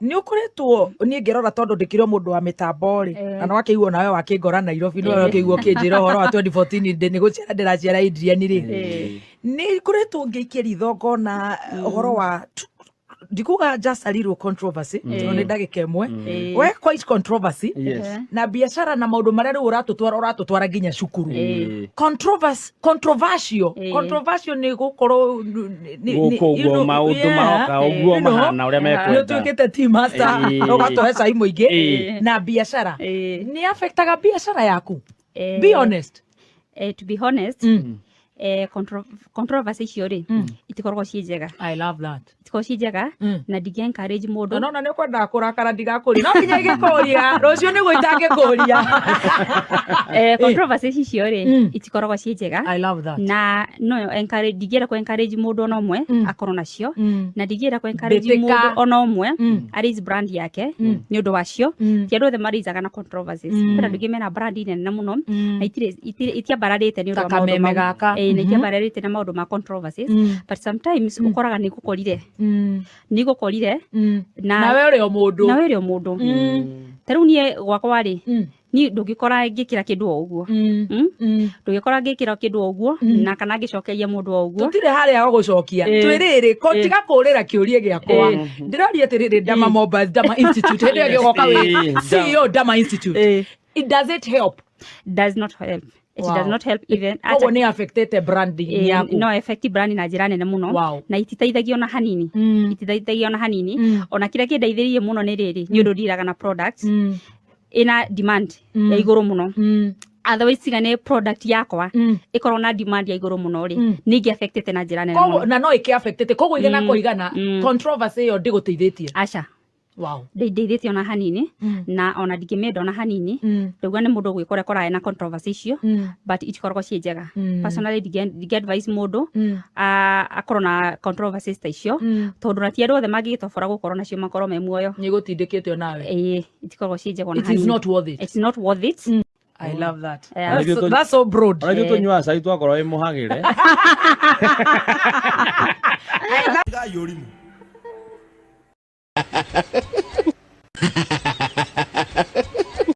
Nĩ ũkoretwo niĩ ngĩrora tondũ ndĩkĩrĩ o mũndũ wa mĩtambo rĩ, na no akĩigua nawe wakĩngora Nairobi, no akĩigua ũkĩnjĩra ũhoro wa 2014 ndĩ nĩ gũciara ndĩraciara Adrian rĩ, nĩ ngoretwo ngĩikia ritho ngona ũhoro wa ndikuga just a little controversy, tondũ nĩ ndagĩka ĩmwe we quite controversy na biacara na maũndũ marĩa rĩu ũratũtwara ũratũtwara nginya cukuru. Controversy, controversial, controversial nĩ gũkorwo Gũkũ ũguo maũndũ maroka ũguo mahana ũrĩa nĩ mekwenda. ũtuĩkĩte tea master na ũgatũhe cai mũingĩ na biacara nĩ affectaga biacara yaku? Be honest. To be honest, controversy icio rĩ, itikoragwo ciĩ njega. I love that. Itikoragwo ciĩ njega na ndingĩ encourage mũndũ. Nona nĩ ũkwendaga kũrakara ndigakũria, no nginya igĩkũria rũciũ nĩguo itangĩkũria. Controversy icio rĩ, itikoragwo ciĩ njega. I love that. Na no encourage, ndingĩenda ku encourage mũndũ ona ũmwe akorwo nacio, na ndingĩenda ku encourage Mbĩtĩka. mũndũ ona ũmwe a raise brand yake nĩ ũndũ wacio. Ti andũ othe maraisaga na controversies. Kwĩna andũ aingĩ mena brand nene mũno na itirĩ itiambararĩte nĩ ũndũ Ta wa maũndũ kameme mau. gaka. Na itiambararĩte na maũndũ ma controversies, but sometimes ũkoraga nĩ igũkorire, nĩ igũkorire na Nawe ũrĩ o mũndũ. Nawe ũrĩ o mũndũ. Ta rĩu niĩ gwakwa rĩ, niĩ ndũngĩkora ngĩkĩra kĩndũ o ũguo. Ndũngĩkora ngĩkĩra kĩndũ o ũguo na kana ngĩcokeria mũndũ o ũguo. Tũtirĩ harĩa ho gũcokia. Twĩrĩrĩ ko tiga kũrĩra kĩũria gĩakwa. Ndĩroria atĩrĩrĩ, Dama Mobile, Dama Institute, hĩndĩ ĩyo ĩgĩgoka wĩ CEO Dama Institute, it does it help? Does not help. It does not help even. Koguo nĩ affectĩte branding yaku? No affect brand na njĩra nene mũno. Na ititeithagia ona hanini. Ititeithagia ona hanini. Ona kĩrĩa kĩndeithĩrĩirie mũno nĩ rĩrĩ, nĩ ũndũ ndiraga na product ĩna demand ya igũrũ mũno. Otherwise, tiga nĩ product yakwa ĩkorwo na demand ya igũrũ mũno rĩ, nĩ ingĩ affectĩte na njĩra nene Koguo mũno. Na no ĩkĩ affectĩte, koguo igana kwa igana controversy ĩyo ndĩgũteithĩtie? Aca. Ndĩndeithĩtie ona hanini, na ona ndingĩmĩenda ona hanini. Ndauga nĩ mũndũ gwĩkora ĩkoraga na controversy icio, but itikoragwo ciĩ njega. Personally, ndingĩ advise mũndũ akorwo na controversies ta icio, tondũ na ti andũ othe mangĩgĩtobora gũkorwo nacio makorwo me muoyo. Nĩ gũtindĩkĩte onawe. Ĩĩ, itikoragwo ciĩ njega ona It is hanini. not worth it. It's not worth it. I love that. That's That's so broad. Ona ithuĩ tũnyuaga cai twakorwo wĩ mũhagĩre. Tigai ũrimũ.